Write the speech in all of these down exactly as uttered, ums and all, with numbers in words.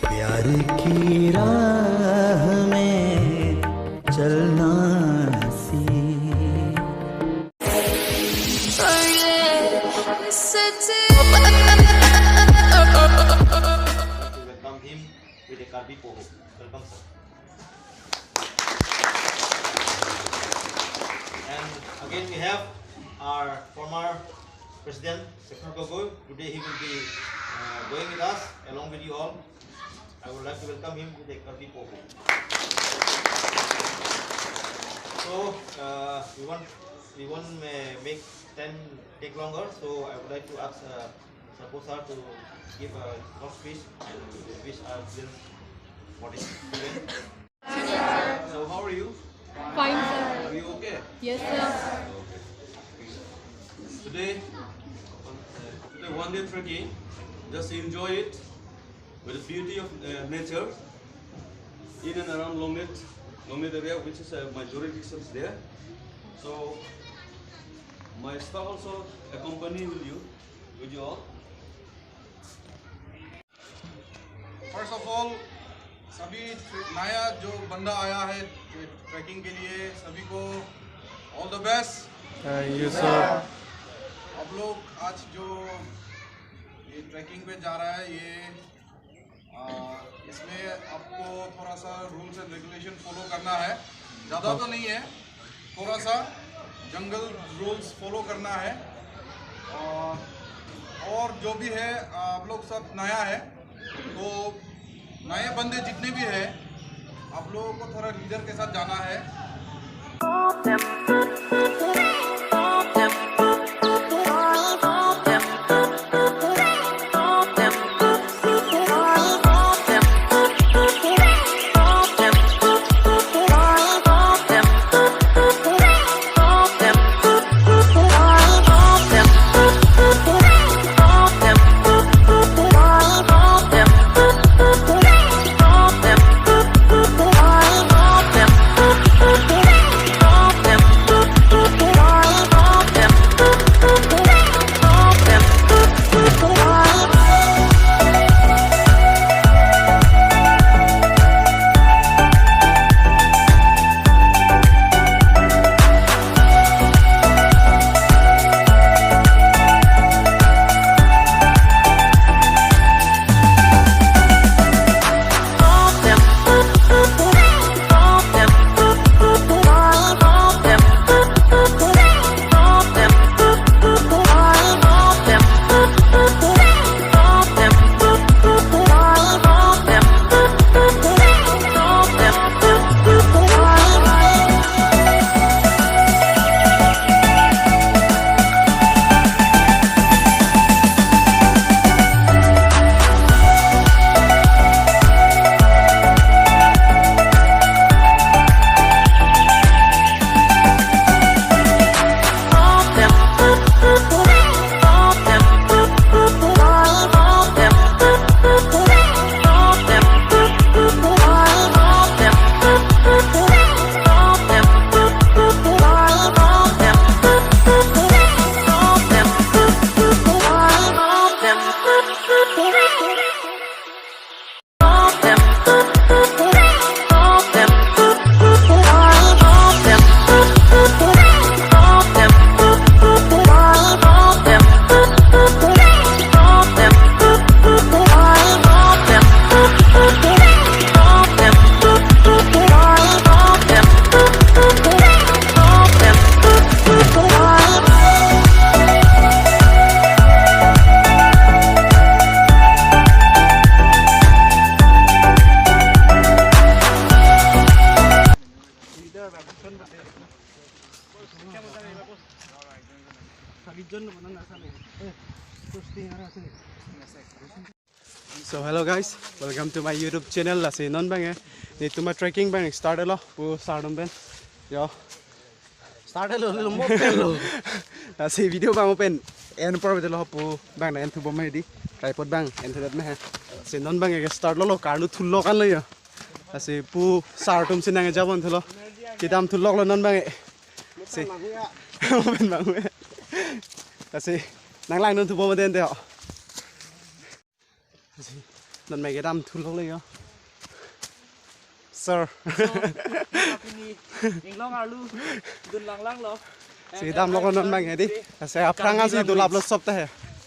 प्यार की राह में चलना सीख। Welcome him with a Karbi poho. Welcome, sir. And again, we have our former President Shekhar Gogoi. Today he will be uh, going with us along with you all. I would like to welcome him with a Karbi poho. So uh, we won't we won't uh, make time take longer. So I would like to ask uh, Sapo sir to give a short speech and wish our students for this event. So how are you? Fine, sir. Are you okay? Yes, sir. Okay. Today, uh, today one day trekking. Just enjoy it with the beauty of uh, nature in and around Longnet, Longnet area, which is a majority is there. So my staff also accompany with you, with you all. First of all, सभी नया जो बंदा आया है ट्रैकिंग के लिए, सभी को all the best. Thank you, sir. आप लोग आज जो ये ट्रैकिंग पे जा रहा है, ये आ, इसमें आपको थोड़ा सा रूल्स एंड रेगुलेशन फॉलो करना है। ज़्यादा तो नहीं है, थोड़ा सा जंगल रूल्स फॉलो करना है। आ, और जो भी है, आप लोग सब नया है, तो नए बंदे जितने भी हैं, आप लोगों को थोड़ा लीडर के साथ जाना है। So hello guys, welcome to my YouTube channel. Lasi non bang eh, netum a-trekking bang start lo pu sir atum pen. Yo. Start lo, lo mo pen lo. Lasi video bang open. En por video lo pu bang na en thu bom di. Tripod bang en thu det me. Si non bang eh start lo lo, karlu thu lo kan lo yo. Lasi pu sir atum si nang jabon thu lo. Kedam thu lo lo non bang eh. Si. Mo pen bang eh. Lasi nang lang non thu bom den de ho. Non bang kedam thulok lo yo. Sir. So, apini inglong arlu dun langlanglo. Si kedam lok non bang hedi. Ase aphrang asi dulap lo sop ta he.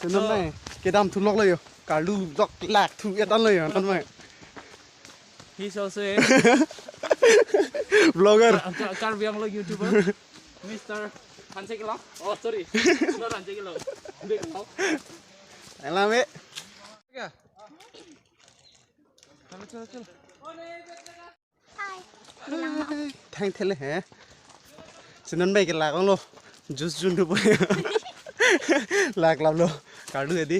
Si non bang kedam thulok lo yo. Karlu dok lak thu etan lo yo non bang. He's also a Vlogger. Kar-, Kar-, Karbi Anglong YouTuber, Mister Hanse Kelong. Oh, sorry. Not Hanse Kelong. Big Kelong. Alam eh. Hi. Thang thele he. Si non bang kelak lo. Juice jun thu po. Lak lap lo. Karlu hedi.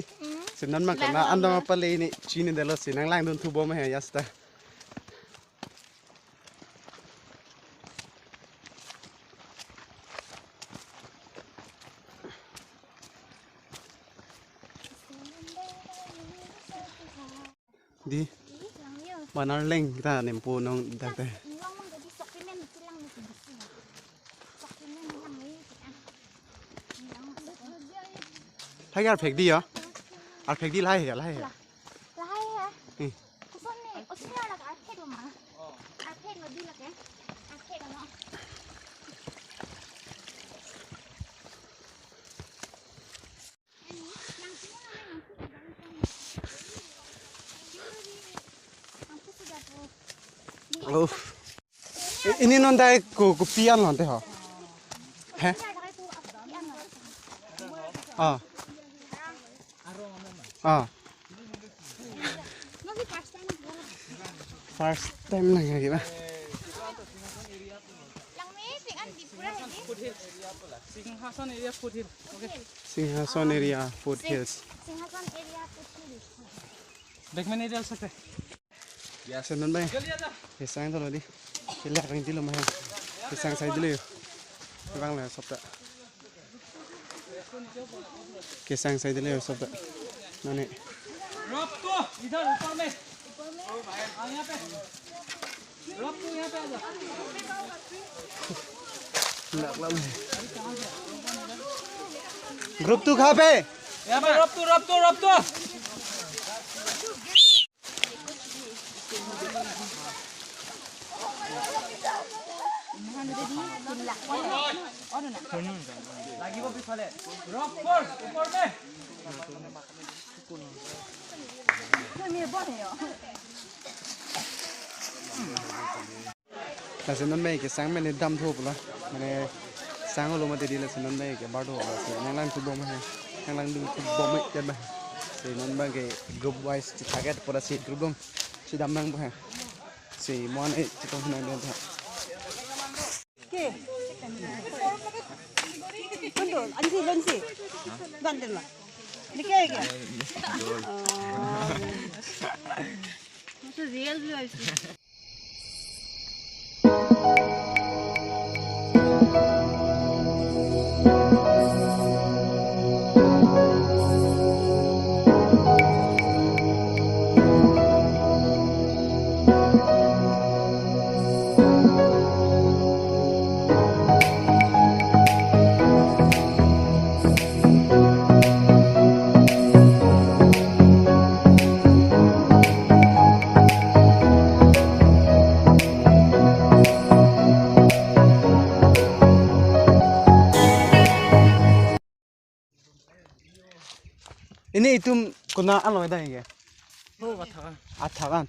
Si non bang kena andam apa le ini chinidetlo si nanglangdun thu bom he yasta. Di. Langyo. Banar leng kita nempo nong dak te. Langyo mang jadi sok pimen silang ni bisi. Sok pimen langyo kita. Hai arphek di ya. Arphek di lahai ya, lahai ya. Lahai ya. Hmm. Kuson ni, osin la arphek lo ma. Arphek lo di la ke. Arphek lo. Oh. I-, ini non dai ko, kopi an lo te ho. He? Ah. Ah. First time lang lagi ba. Langme sing an di pura hedi. Singhason area foothill. Okay. Singhason area foothills. Singhason area foothills. Back man area sakte. Yes, non bang. Kesang to lo di. Kelak ring tilo ma. Kesang sai dilo yo. Bang la sop ta. Kesang sai dilo yo sop ta. Mane. Rope to, idhar upar mein. Ah, yahan pe. Rope to, yahan pe aa jao. Lak lam. Rope to kahan pe? Yahan pe rope to, rope to, rope to. Lasi non bang kesang mene dam tho pula. Mane sang olo mate di lasi non bang ke bar tho pula. Si nanglang thu bom he. Nanglang dung thu bom he jan ba. Si non bang ke group wise si target pura si group dong. Si dam nang bo he. Si mo an e si tong nang dam tha. Ke? Kuntu, ansi, ansi. Bandel ma. Dike ke? Oh. Itu real view aisi. Ini itum konat alo dah ini? Oh, Athakan. Athakan.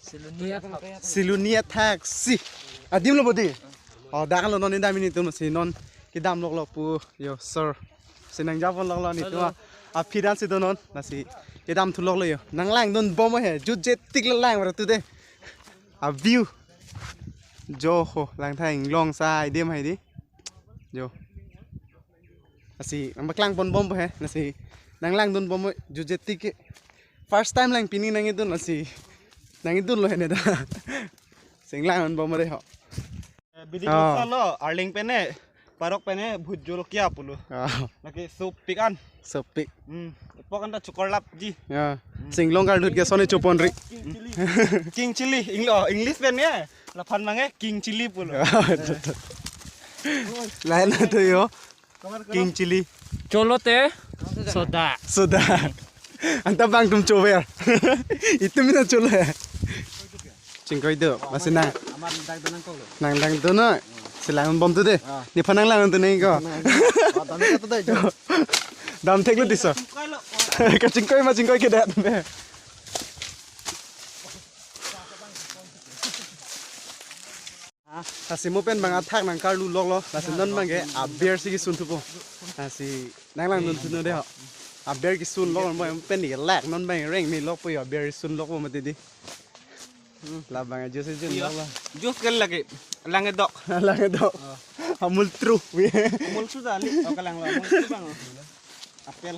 Siluni Athak. Siluni Athak si. Adim lo bodi. Oh, dak lo non inda mini itum si non kedam lok lo pu yo sir. Si nang japon lok lo ni tuma. Aphi dan si do non lasi kedam thu lok lo yo. Nanglangdun bom he. Jut je tik le lang ra tu de. A view. Jo ho lang thang long sa adim hai di. Jo. Lasi nangpaklang pon bom he. Lasi nanglangdun bom jut je tik ke. First time lang pini nangkedun lasi. Nangkedun lo he ne da. Si nanglang pon bom re ho. Bidi Oh. Lo, arleng pen ne, parok pen ne, bhut jolokia pulo. Oh. Lake sopik an. Sopik. Hmm. Epok an ta chukor lap ji. Ya. Singlong karlut ke sone chopon ri. King chili. King chili. Eng-, oh, English pen ne. Laphan mange king chili pulo. Ya, betul, betul. Lain ada yo. King chili. Cholo te. Soda. Soda. Anta bang atum chover. Itum mina chole. Chingkoi do, masi nang. Amar dak do nangkok lo. Nang dang do noi. Si langbomthu dei. Ah. Nephan nanglang tu nai ko. Nang, ah, dam thek tu dei, jo. Dam thek lo tiso. Kachingkoi ma chingkoi ke dat. Lasi mo pen bang athak nangkarlu loklo. Lasi non bang ke aber si kisun thupo. Lasi nanglang dun thuno dei ho. Aber kisun lok mo pen ni lak non bang reng me lokpo, aber kisun lokpo mati dei. Hmm. Labang juice jun. Iya. Loklo. Juice kan lagi. Langedok. Langedok. Oh. Amul tru. Amul sudah li. Oh, kalang lo. Amul sudah bang. Apel.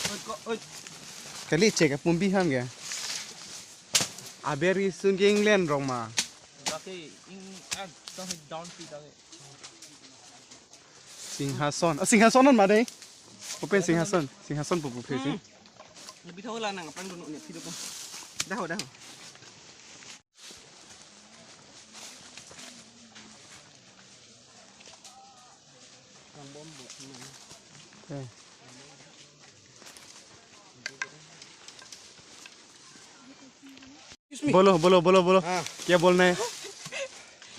Oi, ko, oi. Kali chek apum biham ke. Aber kisun ke England rong ma. Lagi ing, ah, dong hit down pi dong. Singhason. Ah, Singhason non ma dei. Open Singhason. Singhason pupu phesi. Hmm. Lebih tahu lah nang apa dulu ni video ko. Dah, dah. Eh. बोलो, बोलो, बोलो, बोलो। हाँ। क्या बोलना है?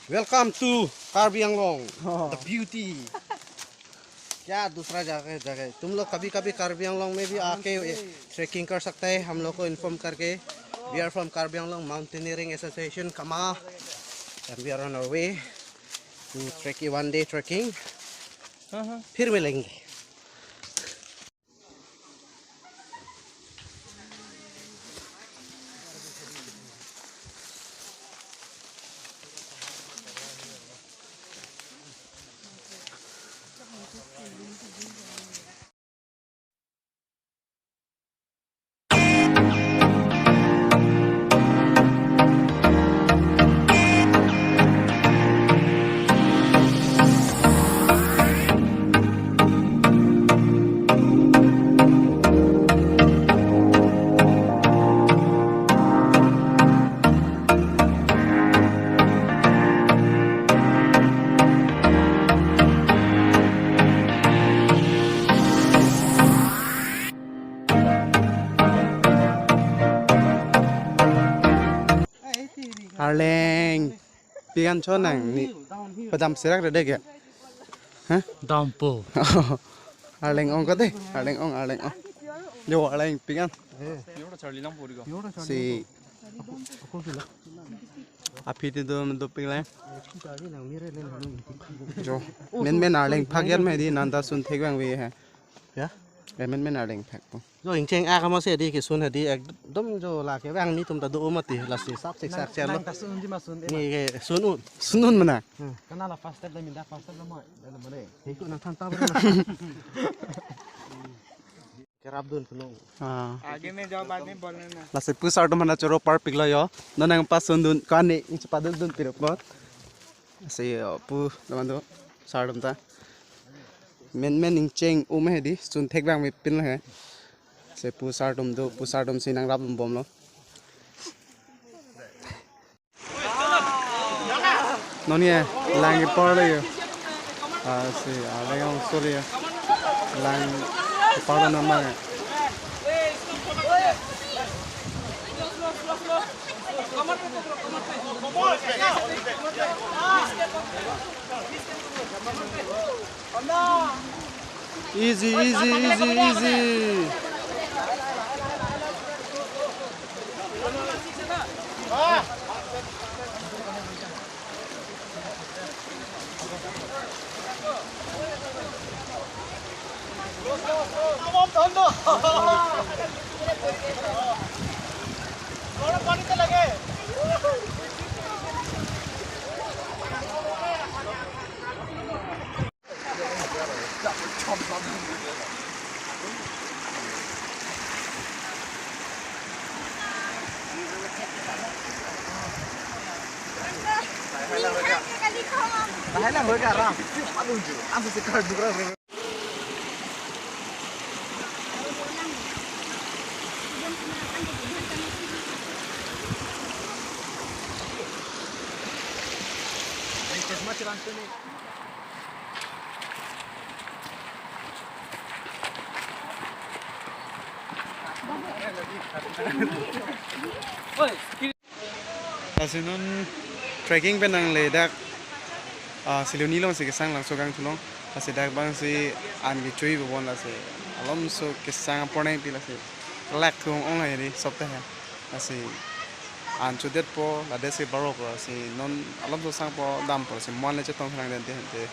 Welcome to Karbi Anglong, oh, the beauty। क्या दूसरा जगह, जगह? तुम लोग कभी कभी कार्बी आंगलोंग में भी आके ट्रेकिंग कर सकता है, हम लोग को इन्फॉर्म करके। We are from Karbi Anglong Mountaineering Association, KAMA, and we are on our way to trekking, one day trekking। हाँ, हाँ। फिर मिलेंगे। Arleng, pikan chonang ni padam serak rede ke? Hah? Dampo. Arleng ong kate, Arleng ong, Arleng ong. Jo, Arleng pikan. Si aphi ti do do pik lang. Jo. Men men Arleng phak yan me di nanta sun thek bang ve he. Ya? Eh, men men Arleng phak po. Jo ingcheng akama se di kisun hedi ekdom jo lake bang ni tum ta do mati lasi sap sik sak chelo. Nang ta sun ji ma sun. Ni ke sun un. Sunun mana? Hmm. Kana la first step la minda first step la mo. Dala mane. Hiku na than ta bro na. Kerap dun punung. Ah. आगे में जाओ, बाद में बोलना ना। Lasi pu sar atum mana choro par piklo jo. Non nangpasun dun kani inchi padul dun piruk lo. Lasi, uh, pu teman tu sar atum ta. Men men ingcheng um hedi sun thek bang me pin lo he. Lasi pu sar atum tu, pu sar atum si nangrap dun bomlo. Non ye, lang kepar lo ye. Ah, si, ah, lang ong sorry ye. Lang kepar lo nama ye. Easy, easy, easy, easy. Lasi non trekking pen nangle dak, ah, Siloni alongsi kesang Langsogang thu along. Lasi dak abangsi an kechui bobon lasi alomso kesang apor nangpi lasi kelak thu ong ong la hedi sop ta he. Lasi an chodetpo, ladet si barok lasi non alomso sangpo dampo lasi mo-an le chetong thanang den te hente.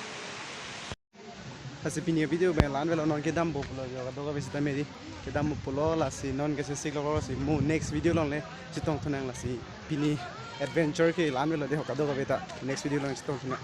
Lasi pini video abang la-an avelo, non kedampo pulo jo kadokave sita medi. Kedampo pulo lasi non kese sik lo lasi mo next video along le chetong thunang lasi pini adventure ke la-an avelo de ho kadokave ta next video along chetong thunang.